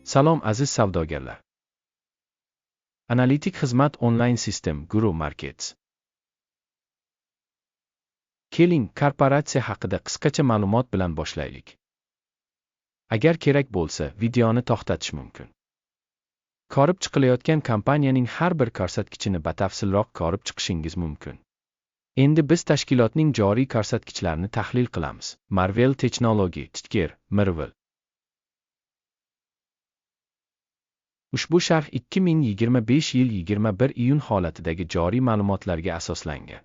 Salom, aziz savdogarlar. Analitik xizmat onlayn system Guru Markets. Keling, korporatsiya haqida qisqacha ma'lumot bilan boshlaylik. Agar kerak bo'lsa, videoni to'xtatish mumkin. Ko'rib chiqilayotgan kompaniyaning har bir ko'rsatkichini batafsilroq ko'rib chiqishingiz mumkin. Endi biz tashkilotning joriy ko'rsatkichlarini tahlil qilamiz. Marvell Technology, ticker, MRVL. Ushbu sharh 2025 yil 21 iyun holatidagi joriy ma'lumotlarga asoslangan.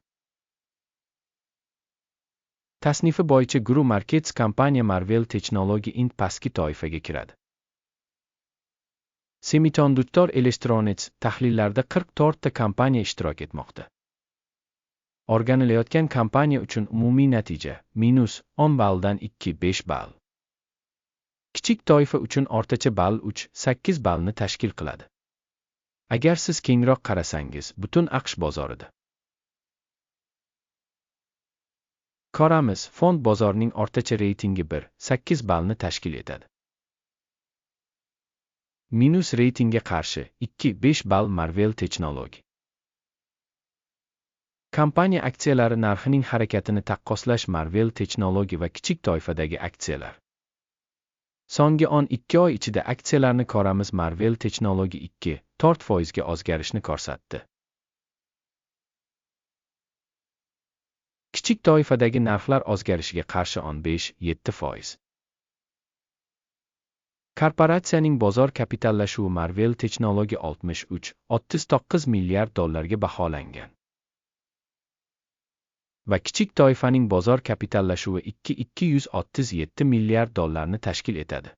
Tasnifi bo'yicha Guru Markets kompaniya Marvell Technology Inc pastki toifaga kiradi. Semiconductor Electronics tahlillarda 44 ta kompaniya ishtirok etmoqda. O'rganilayotgan kompaniya uchun umumiy natija minus 10 balldan 2,5 ball. Kichik toifa uchun o'rtacha ball 3,8 ballni tashkil qiladi. Agar siz kengroq qarasangiz, butun AQSh bozorida ko'ramiz, fond bozorining o'rtacha reytingi 1,8 ballni tashkil etadi. Minus reytingga qarshi 2,5 ball Marvell Technology. Kompaniya aksiyalari narxining harakatini taqqoslash Marvell Technology va kichik toifadagi aksiyalar. So'nggi 12 oy ichida aksiyalarni ko'ramiz, Marvell Technology 2,4% ga o'zgarishni ko'rsatdi. Kichik toifadagi narxlar o'zgarishiga qarshi 15,7%. Korporatsiyaning bozor kapitallashuvi Marvell Technology 63,39 milliard dollarga baholangan. Va kichik toifaning bozor kapitallashuvi 2,237 milliard dollarni tashkil etadi.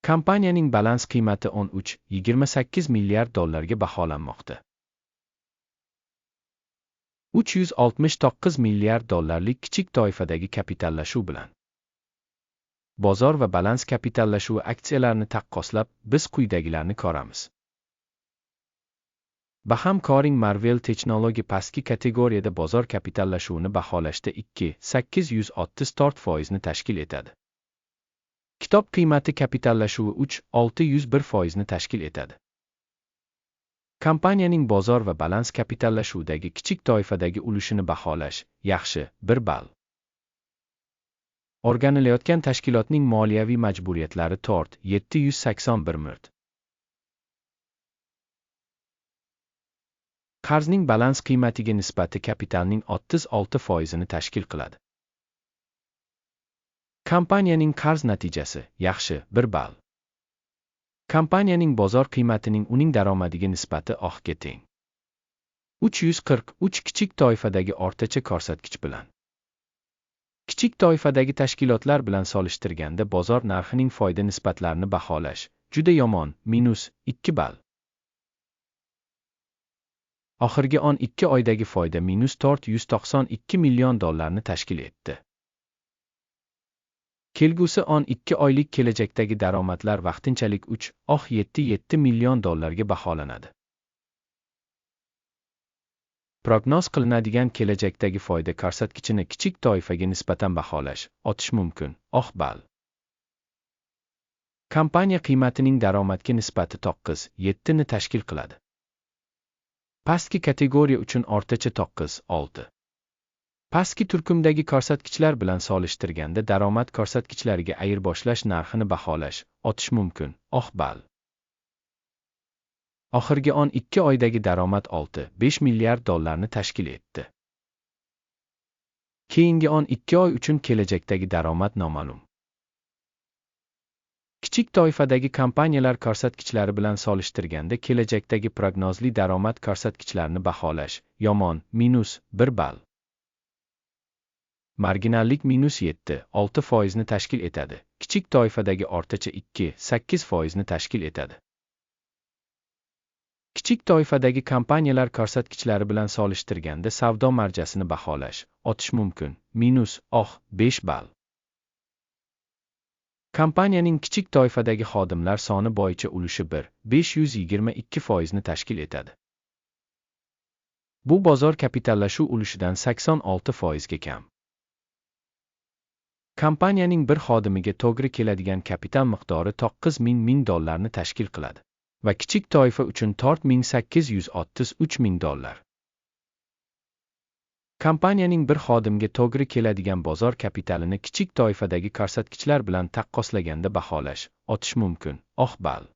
Kompaniyaning balans qiymati 13,28 milliard dollarga baholanmoqda. 369 milliard dollarlik kichik toifadagi kapitallashuv bilan. Bozor va balans kapitallashuvi aksiyalarini taqqoslab, biz quyidagilarni ko'ramiz. Baham ko'ring, Marvell Technology pastki kategoriyada bozor kapitallashuvini baholashda 2,834% ni tashkil etadi. Kitob qiymati kapitallashuvi 3,601% ni tashkil etadi. Kompaniyaning bozor va balans kapitallashuvidagi kichik toifadagi ulushini baholash yaxshi, 1 ball. O'rganilayotgan tashkilotning moliyaviy majburiyatlari 4,781 milliard. Qarzning balans qiymatiga nisbati kapitalning 36% ni tashkil qiladi. Kompaniyaning qarz natijasi yaxshi, 1 ball. Kompaniyaning bozor qiymatining uning daromadiga nisbati oxga teng. 343 kichik toifadagi o'rtacha ko'rsatkich bilan. Kichik toifadagi tashkilotlar bilan solishtirganda bozor narxining foyda nisbatlarini baholash juda yomon, minus 2 ball. Oxirgi 12 oydagi foyda minus 492 million dollarni tashkil etdi. Kelgusi 12 oylik kelajakdagi daromadlar vaqtinchalik 3,77 million dollarga baholanadi. Prognoz qilinadigan kelajakdagi foyda ko'rsatkichini kichik toifaga nisbatan baholash otish mumkin, 0 ball. Kompaniya qiymatining daromadga nisbati 9,7 ni tashkil qiladi. Pastki kategoriya uchun o'rtacha 9,6. Pastki turkumdagi ko'rsatkichlar bilan solishtirganda daromad ko'rsatkichlariga ayirboshlash narxini baholash otish mumkin, 0 ball. Oxirgi 12 oydagi daromad 6,5 milliard dollarni tashkil etdi. Keyingi 12 oy uchun kelajakdagi daromad noma'lum. Kichik toifadagi kompaniyalar ko'rsatkichlari bilan solishtirganda kelajakdagi prognozli daromad ko'rsatkichlarini baholash yomon, minus 1 ball. Marginallik minus 7,6% ni tashkil etadi. Kichik toifadagi o'rtacha 2,8% ni tashkil etadi. Kichik toifadagi kompaniyalar ko'rsatkichlari bilan solishtirganda savdo marjasini baholash otish mumkin, minus 0,5 ball. Kompaniyaning kichik toifadagi xodimlar soni bo'yicha ulushi 1,522% ni tashkil etadi. Bu bozor kapitallashuv ulushidan 86% ga kam. Kompaniyaning bir xodimiga to'g'ri keladigan kapital miqdori 9000 ming dollarni tashkil qiladi va kichik toifa uchun 4833 ming dollar. Kompaniyaning bir xodimga to'g'ri keladigan bozor kapitalini kichik toifadagi ko'rsatkichlar bilan taqqoslaganda baholash, otish mumkin, 0 ball.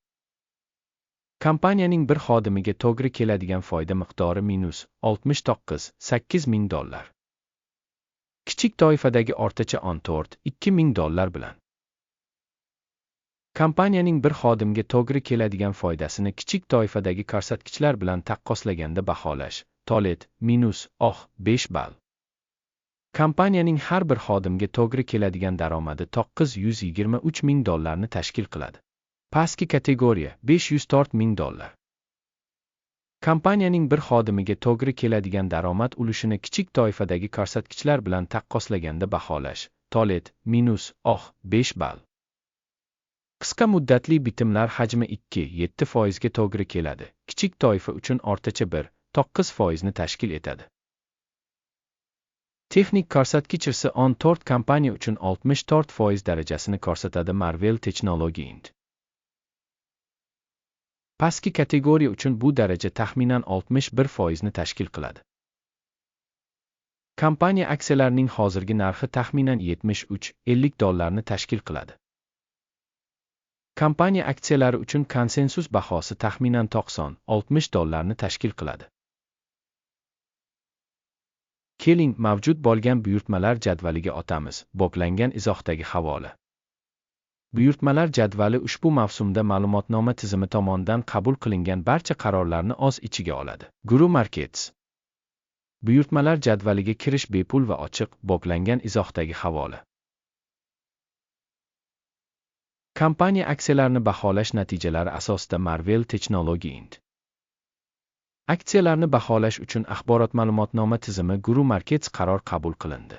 Kompaniyaning bir xodimiga to'g'ri keladigan foyda miqdori minus 69,8 ming dollar. Kichik toifadagi o'rtacha 14,2 ming dollar bilan. Kompaniyaning bir xodimga to'g'ri keladigan foydasini kichik toifadagi ko'rsatkichlar bilan taqqoslaganda baholash, tolet, minus, 5 ball. Kompaniyaning har bir xodimga to'g'ri keladigan daromadi 923 ming dollarni tashkil qiladi. Pastki kategoriya 504 ming dollar. Kompaniyaning bir xodimiga to'g'ri keladigan daromad ulushini kichik toifadagi ko'rsatkichlar bilan taqqoslaganda baholash, tolet, minus, 5 ball. Qisqa muddatli bitimlar hajmi 2,7% ga to'g'ri keladi. Kichik toifa uchun o'rtacha 1,9% ni tashkil etadi. Texnik ko'rsatkich RSI 14 kompaniya uchun 64% darajasini ko'rsatadi Marvell Technology Inc. Pastki kategoriya uchun bu daraja taxminan 61% ni tashkil qiladi. Kompaniya aksiyalarining hozirgi narxi taxminan 73,50 dollarni tashkil qiladi. Kompaniya aksiyalari uchun konsensus bahosi taxminan 90,60 dollarni tashkil qiladi. Keling, mavjud bo'lgan buyurtmalar jadvaliga o'tamiz, bog'langan izohdagi havola. Buyurtmalar jadvali ushbu mavsumda ma'lumotnoma tizimi tomonidan qabul qilingan barcha qarorlarni o'z ichiga oladi. Guru Markets. Buyurtmalar jadvaliga kirish bepul va ochiq, bog'langan izohdagi havola. Kompaniya aksiyalarini baholash natijalari asosida Marvell Technology Inc. Aksiyalarni baholash uchun axborot ma'lumotnoma tizimi Guru Markets qaror qabul qilindi.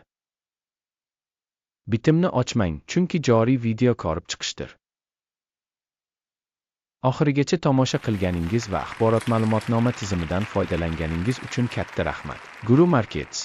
Bitimni ochmang, chunki joriy video ko'rib chiqishdir. Oxirigacha tomosha qilganingiz va axborot ma'lumotnoma tizimidan foydalanganingiz uchun katta rahmat. Guru Markets.